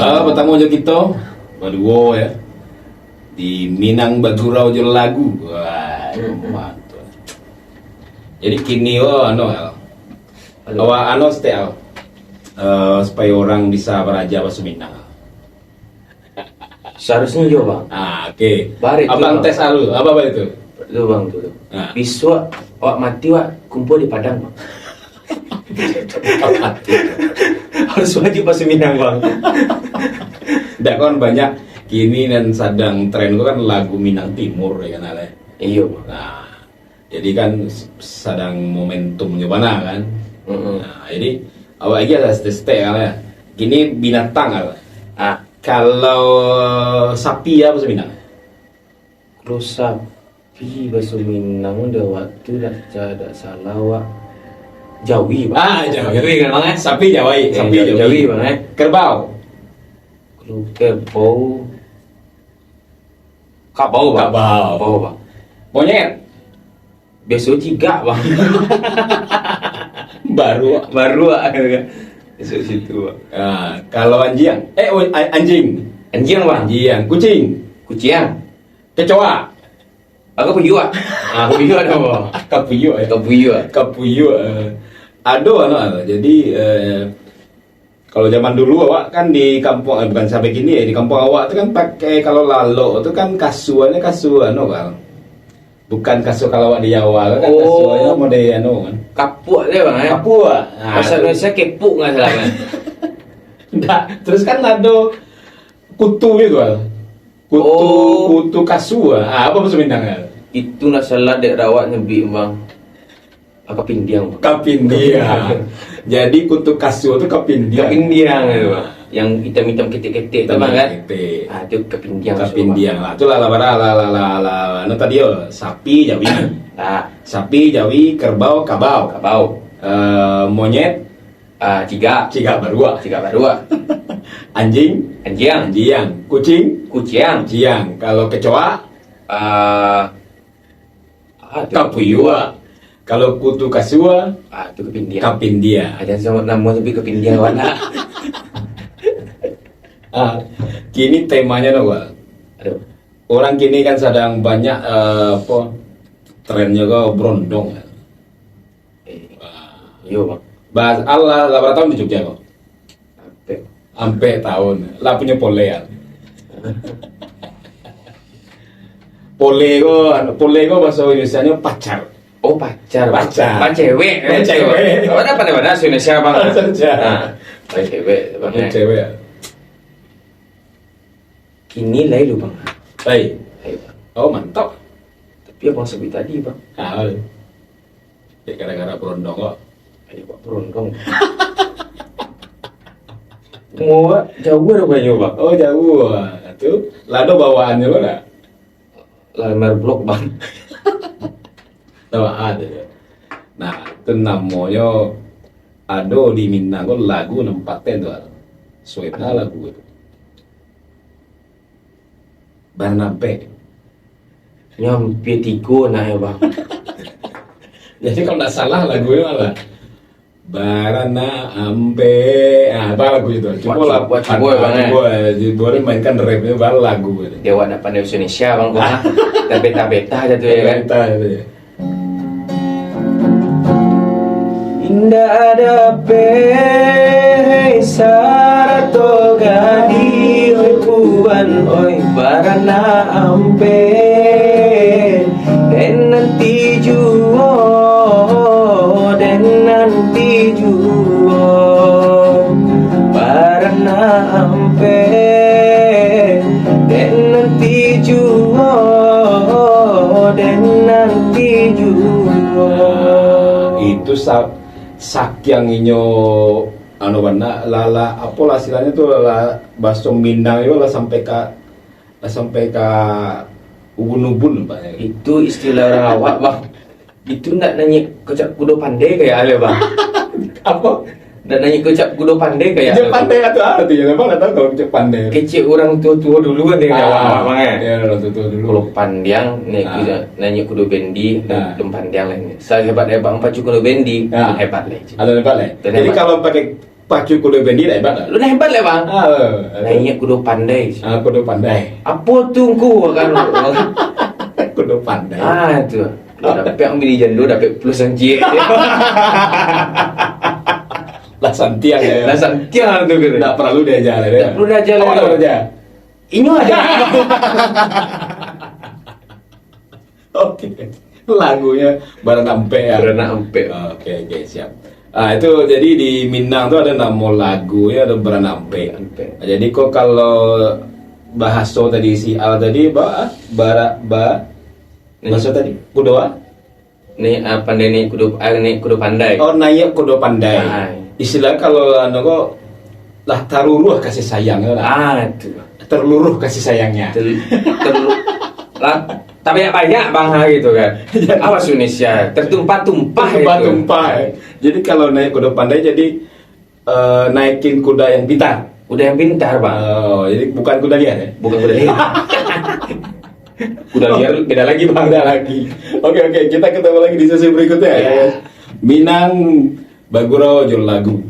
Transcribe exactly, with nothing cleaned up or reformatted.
Ah, batamu jo kito baduo, ya, di Minang Bagurau jo Lagu. Wah, mantap. Jadi kini, oh, anu, Al. Halo. Awak anu, stek, Al. Eh, supaya orang bisa baraja bahaso Minang. Seharusnyo iyo, Bang. Ah, oke. Barik tu, Abang Bang. Tes dulu, apa, apa itu? Tu, Bang, tu. Ah. Bisuak awak mati, awak kumpul di Padang, Bang. Harus wajib bahaso Minang, Bang. Ndak, kan banyak kini nan sadang tren tu kan lagu Minang Timur, ya kan, Ale? Iyo, Bang. Nah, jadi kan s-, sadang momentum jo bana kan. Mm-mm. Nah, jadi awak lagi ada stek-stek kan, ya. Kini binatang, Ale. Ah. Kalau sapi, apa bahaso Minang? Kalau sapi bahaso Minang, dah waktu dak ca-, dak salah, wak, jawi, Bang. Ah, jawi. Jawi kan, Bang, eh? Sapi jawi, eh, sapi jawi, jawi. Jawi, Bang, eh? Kerbau. Kalau kerbau, kabau, Bang. Kabau. Kabau, Bang. Monyet. Biaso cigak, Bang. Baruak. Baruak. Biaso situ, Bang. Ah, kalau anjiang, eh, oh, a-, anjing. Anjiang, Bang. Anjiang. Kucing. Kuciang. Kecoa. Ah, kapuyuak. Ah, kapuyuak ado, Bang. Kapuyuak, eh? Kapuyuak. Kapuyuak, eh. Ado, anu, anu. Jadi, eh, kalau zaman dulu awak kan di kampuang, eh, bukan sampai kini ya, di kampuang awak tu kan pakai, kalau lalok tu kan kasuanyo kasua anu, Bang. Bukan kasua kalau awak di Jawa tu kan. Oh. Kasuanyo model anu kan. Kapuak tu, Bang, eh? Kapuak. Ah, bahasa tu. Indonesia kepuk nggak salah, kan? Ndak. Terus kan ado kutu gitu, Bang. Kutu, oh. Kutu kasua. Ah, apa bahaso Minang, kan? Itu ndak salah dek awak nyebik, Bang. Ah, kapindiang, Bang. Kapindiang. Jadi kutu kasua tu kapindiang. Kapindiang tu, Bang. Yang itam-itam ketek-ketek tu, Bang, kan? Ketek. Ah, tu kapindiang. Kapindiang lah. Tu lah, lah, lah, lah, lah, lah, lah. Nah, tadi yo, sapi, jawi. Ah. Sapi, jawi, kerbau, kabau. Kabau. Eh, monyet. Ah, cigak. Cigak baruak. Cigak baruak. Anjing. Anjiang. Anjiang. Kucing. Kuciang. Kuciang. Kalau kecoa. Ah, Ah, tu kapuyuak. Kapuyuak. Kalau kutu kasua, ah, tu kapindiang. Kapindiang. Ah, jangan samo namo tapi kapindiang awak nak. Ah, kini temanyo no, Bang. Aduh. Orang kini kan sadang banyak, eh, apo, trennyo ko brondong, kan? Eh, iyo, Bang. Bah, alah, lah bara tahun di Jogja ko? Ampek. Ampek tahun. Lah punyo pole, ya? Pole ko, anu, pole ko bahaso Indonesianyo pacar. Oh, pacar. Pacar. Pacar cewek, eh. Pacar cewek. Awak dah pandai bana bahasa Indonesia, Bang. Pacar. Nah, pacar cewek, Bang, eh. Pacar cewek. Kini lai lu, Bang. Lai. Lai, Bang. Oh, mantap. Tapi abang sabuik tadi, Bang. Ah, lai. Dek gara-gara brondong kok. Ayo, Pak, brondong. Muat jauah dah banyak, Bang. Oh, jauah. Tu, lah ado bawaannyo, Bang, dak? Lah merblok, Bang. Lah ado. Nah, tu namonyo ado di Minang ko lagu nan paten tu, Bang. Suena lagu tu. Baranampek. Nyo ampia tigo nak yo, Bang. Jadi, kalau ndak salah lagunyo alah. Baranampek. Ah, apa lagu itu? Cubo lah. Buat, buat, buat, Bang, eh. Cubo, eh. Cubo mainkan rapnyo, baru lagu itu. Dia awak nak pandai bahasa Indonesia, Bang, kok, ah. Dah beta-beta aja tu, ya, kan? Beta aja tu, ya. Indak dapek sarato gadih, oi puan, oi, baranampek. Den nanti juo, den nanti juo, baranampek. Den nanti juo, den nanti juo. Itu sa-, sakiang inyo, anu, bana, lah, lah, apolah istilahnyo tu, lah, bahaso Minang yo lah sampai ka, lah sampai ka ubun-ubun, Pak. Itu istilah urang awak, Bang. Itu ndak nanyik kocap kudo pandai kayak ale, Bang. Apa? Ndak nanyik kocap kudo pandai kayak ale. Kocap pandai atau apa tu ya? Abang ndak tahu kalau kocap pandai. Kecek urang tuo-tuo dulu kan, dia awak, Bang, eh. Ya, urang tuo-tuo dulu. Kalau pandiang, nanyik kudo bendi, dum pandiang lah ni. Sahebat-hebat pacu kudo bendi, hebat lah. Ada hebat lah. Jadi kalau pakai Pacu kudo Fendi dah hebat lah. Lu dah hebat lah, Bang. Ah, eh, eh. Naiak kudo pandai. Ah, kudo pandai. Apo tu ngku kan? Kudo pandai. Ah, itu. Dapek ambil jando, dapek plus anjir. Lah santiang ya. Lah santiang tu gitu. Tak perlu diajar lah dia. Tak perlu diajar lah. Apa dia. Inyo aja. Oke. Lagunya Baranak Ampek ya. Baranak Ampek. Oke, oke, siap. Ah, itu jadi di Minang tu ada nama lagu ya, ada Baranak Ampek. Ampek. Jadi kok kalau bahaso tadi si Al tadi ba bara ba bahaso tadi kudo ah? Ni ah, pandai ni kudo ah, ni kudo pandai. Oh, naiak kudo pandai. Ah. Istilah kalau anu kok lah taruruh kasih sayang lah. Ah, itu. Terluruh kasih sayangnya. Ter, terlu, lah, tak banyak-banyak bang ha gitu kan. Awas Indonesia tertumpah-tumpah gitu. Tertumpah-tumpah. Jadi kalau naiak kudo pandai jadi eh, naikin kuda yang pintar. Kuda yang pintar bang. Oh, jadi bukan kuda liar ya? Bukan kuda liar. Kuda liar beda lagi bang. Beda lagi. Oke, oke, kita ketemu lagi di sesi berikutnya ya. Minang bagurau jo lagu.